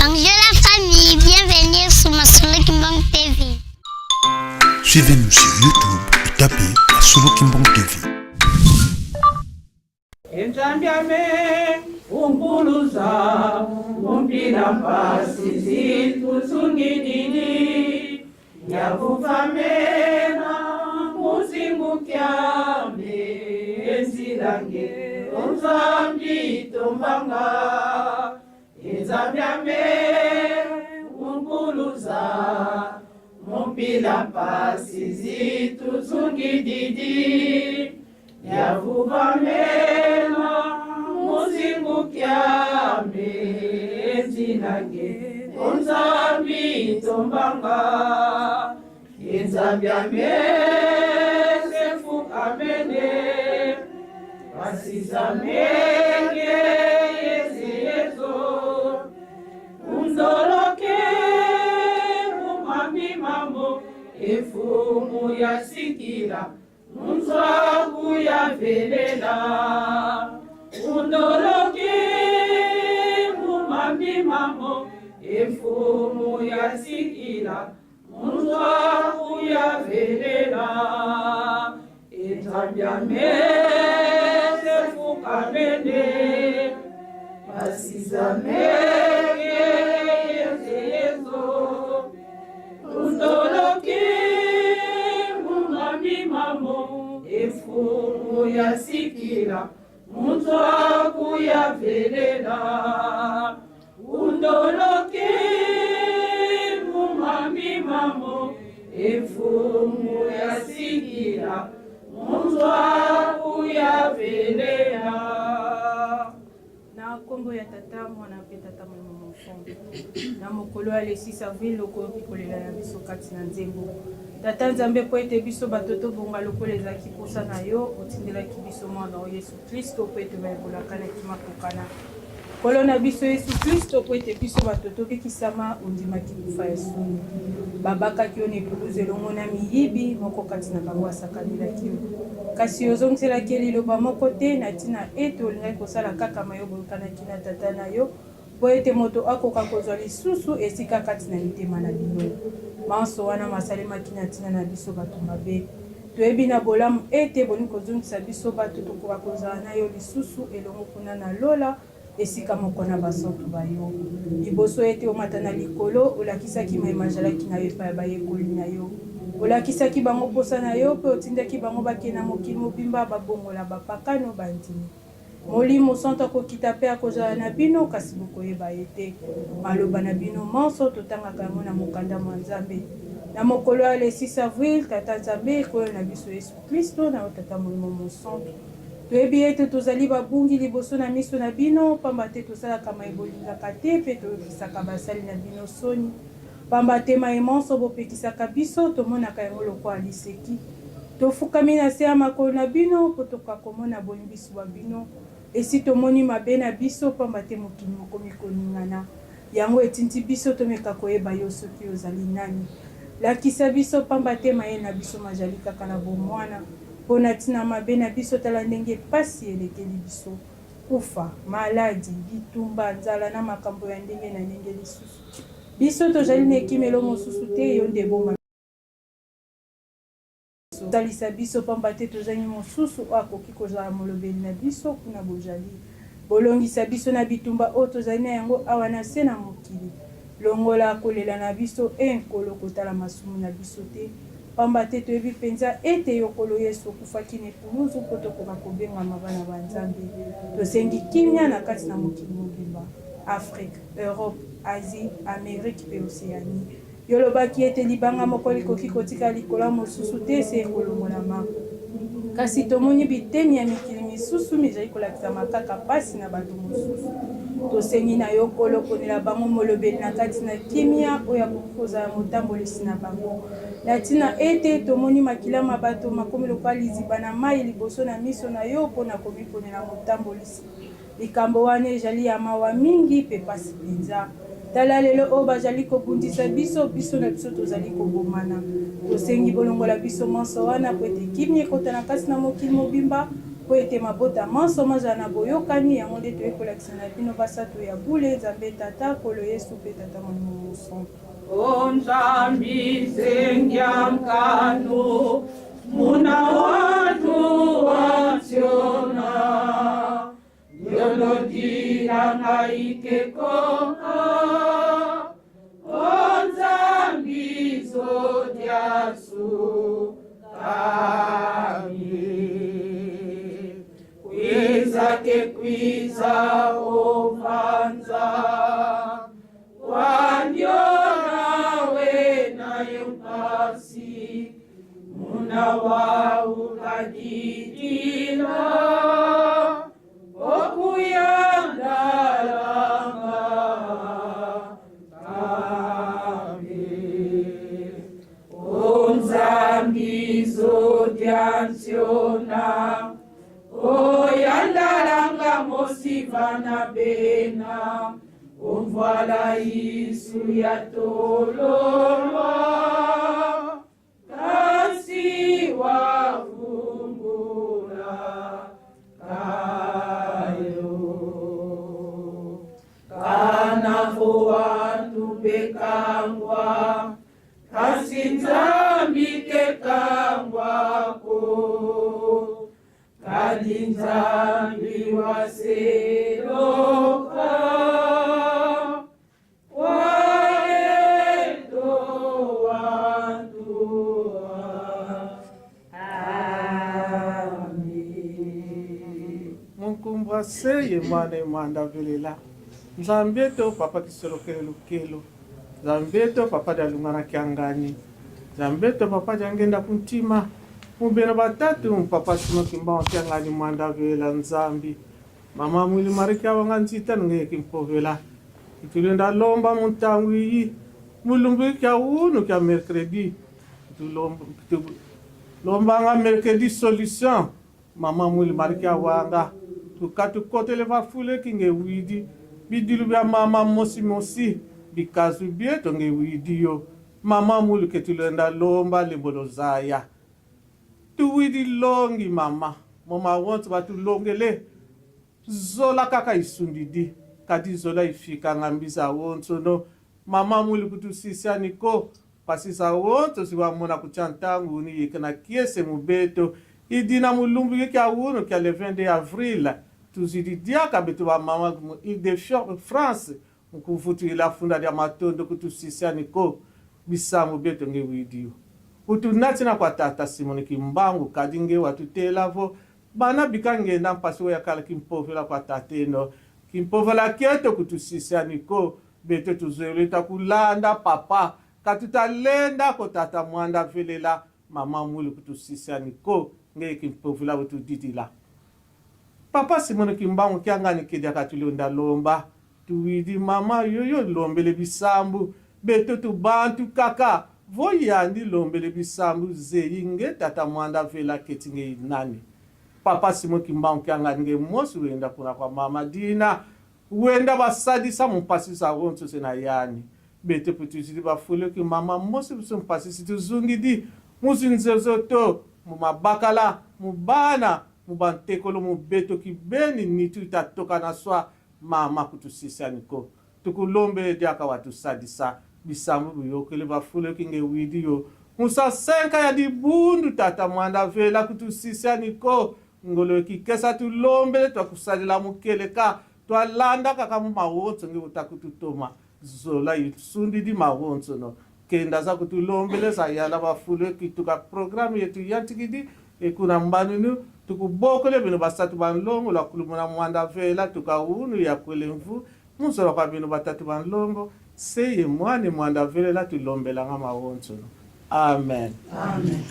Bonjour la famille, bienvenue sur Masolo Kimbang TV. Suivez-nous sur YouTube et tapez Masolo Kimbang TV. Enzambiame unkuluza umpila mpasi zituzungididi nyakufamena muzingukyame enzilange onzambi tombanga enzambiame unkuluza mumpila mpasi zituzungididi yavuvamela muzingukyame enzinange onzambi tombanga enzambi amesefukamene basizamenge yezeyezo undoloke mumami mambo efumu yasikila munzwaku yavelela undoloke mumami mambo efumu yasikila munzwaku yavelela enzambiamesefukamene basizamenge yezeyezo undoloke mumami mamo efumu yasikila munzwaku yavelela undoloke mumami mamo efumu yasikila munzwaku yavelela. Na nkombo ya Tata, Mwana mpe Tata Molimo Mosantu. Na mokolo ya le 6 avril, okoyoki kolela na biso kati na nzembo. Tata Nzambe, mpo ete biso bato tobonga lokola ezalaki mposa na yo, otindelaki biso Mwana wa Yesu Klisto mpo ete bayebolakanaki makokana. Nkolo na biso Yesu Klisto, mpo ete biso bato tobikisama, ondimaki kufa ya soni. Babakaki yo na ekuluzu elongo na miyibi, moko kati na bango asakanelaki yo. Kasi ozongiselaki ye liloba moko te, na ntina ete olingaki kosala kaka maye boyokanaki na Tata na yo, mpo ete moto akoka kozwa lisusu esika kati na mitema na bino. Manso wana masalemaki na ntina na biso bato mabe. Toyebi na bolamu ete bolingi kozongisa biso bato tokoka kozala na yo lisusu elongo kuna na lola, esika moko na basantu ba yo. Liboso ete omata na likolo, olakisaki maye majalaki na yo epai ya bayekoli na yo. Olakisaki bango mposa na yo mpe otindaki bango bakende na mokili mobimba babongola bapakano bandimi. Molimo Santu akokita mpe akozala na bino, kasi bokoyeba ye te. Maloba na bino manso, totangaka yango na Mokanda mwa Nzambe. Na mokolo ya le 6 avril, Tata Nzambe, Nkolo na biso Yesu Klisto, na yo Tata Molimo Mosantu, toyebi ete tozali babungi liboso na miso na bino, pamba te tosalaka maye bolingaka te mpe toyokisaka basali na bino soni. Pamba te maye manso bopekisaka biso, tomonaka yango lokola liseki. Tofukami na se ya makolo na bino mpo tokoka komona bolimbisi bwa bino. Esi tomoni mabe na biso, pamba te mokili mokomi koningana. Yango etindi biso tomeka koyeba yo soki ozali nani. Lakisa biso, pamba te mayele na biso majali kaka na bomwana. Mpo na ntina mabe na biso, tala ndenge pasi elekeli biso. Kufa, maladi, bitumba, nzala na makambo ya ndenge na ndenge lisusu. Biso tozali na ekimelo mosusu te, yo nde boma biso. Salisa biso, pamba te tozangi mosusu oyo akoki kozala molobeli na biso kuna bozali. Bolongisa biso na bitumba oyo tozali na yango awa na se na mokili. Longola kolela na biso, e Nkolo, kotala masumu na biso te, pamba te toyebi penza ete yo, Nkolo Yesu, okufaki na ekuluzu mpo tokoka kobengama bana ba Nzambe. Tosengi kimia na kati na mokili mobimba, Afrique, Europe, Asie, Amerique mpe Oceanie. Yo olobaki ete libanga moko likoki kotikala likolo ya mosusu te se ekolongolama. Kasi tomoni biteni ya mikili misusu mizali kolakisama kaka mpasi na bato mosusu. Tosengi na yo, Nkolo, ponela bango molobeli na kati na kimia oyo akoki kozala motambolisi na bango. Na ntina ete tomoni makila ma bato makomi lokola liziba na mai liboso na miso na yo mpo na komiponela motambolisi. Likambo wana ejali ya mawa mingi mpe mpasi mpenza. Tala lelo oyo bajali kobundisa biso, biso na biso tozali kobomana. Tosengi bolongola biso manso wana mpo ete kimia ekota na kati na mokili mobimba. Mpo ete mabota manso mazala na boyokani, yango nde toyei kolakisa na bino basato ya bule, Nzambe Tata, Nkolo Yesu mpe Tata Molimo Mosantu. O Nzambi zengia nkanu muna watu wationa yolodila ngai kekonga O Nzambi zodiasu kami kwiza ke kwiza ovanza wandiona wena yopasi muna waukadidila okuyandalanga kame onzambi zodiansiona oyandalanga mosivana bena omvwala isu ya tololwa kasi wavumbula kayo kanavo wantu bekangwa kasi Nzambi kekangwako kadi Nzambi waseloka waeto wantua. Amen. Munkumbwa seye mwana emwanda velela Nzambe to papa kisolokele lukelo Nzambe to papa dialungana kiangani Nzambe to papa diangenda kuntima Mubena batatu papa Simon Kimbangu kiangani mwanda velela Nzambi Mama mwili mariki awanga nzita nunge kimpovela Ntulenda lomba muntangu iyi Mulumbu kya unu kya mercredi Lombanga mercredi solution Mama mwili mariki awanga Tukatukotele vafule kinge widi Bidilu bya mama mosi mosi Bikazu bieto nge widi yo Mama mwili ketulenda lomba limbolo zaya Tuwidi longi mama moma wonso batulongele zola kaka isundidi kadi zola ifikanga mbiza wonso no mama mwili kutusisiani ko pasisa wonso siwamona kutia ntangu uni yeke na kiese mubeto idina mulumbu yeke awuno kia le 22 avril tuzidi diaka beto ba mama mu Ile de France mukuvutuila funda dia matondo kutusisiani ko bisangu bieto nge widio utunatina kwa tata Simoni Kimbangu kadi nge watutelavo bana bika ngenda mpasi oya kala kimpovela kwa tateno kimpovela kieto kutusisiani ko beto tuzueleta kulanda papa katutalenda ko tata mwanda velela mama mwili kutusisiani ko nge kimpovela utudidila papa Simoni Kimbangu kiangani kedia katulonda lomba tuwidi mama yoyo lombele bisambu beto tubantu kaka voyandi lombele bisambu zeyi nge tata mwanda vela keti nge nani papa Simon Kimbangu kiangani nge mosi wenda kuna kwa mama Dina wenda basadisa mumpasisa wonso se na yani bete putuzidi bafuluki mama mosi biso mpasisi tuzungidi muzinzezo to mumabakala mubana mubantekolo mubeto kibeni nitu itatoka na swa mama kutusisiani ko tukulombele diaka watusadisa bisambu biyokele bafuluki nge widi yo musa senka ya dibundu tata mwanda vela kutusisiani ko ngolo kikesa tulombele twakusalela mukeleka twalanda kaka mu mawonso nge utakututoma zola isundidi mawonso no kenda za kutulombele za yala bafuluki tuka programme yetu yantikidi ekuna mbanunu tukubokole bino basatu banlongo lwa kulumuna mwanda vela tukaunu ya kwelemvu muzola kwa bino batatu banlongo seye mwane mwanda velela tulombelanga mawonso no amen. Amen.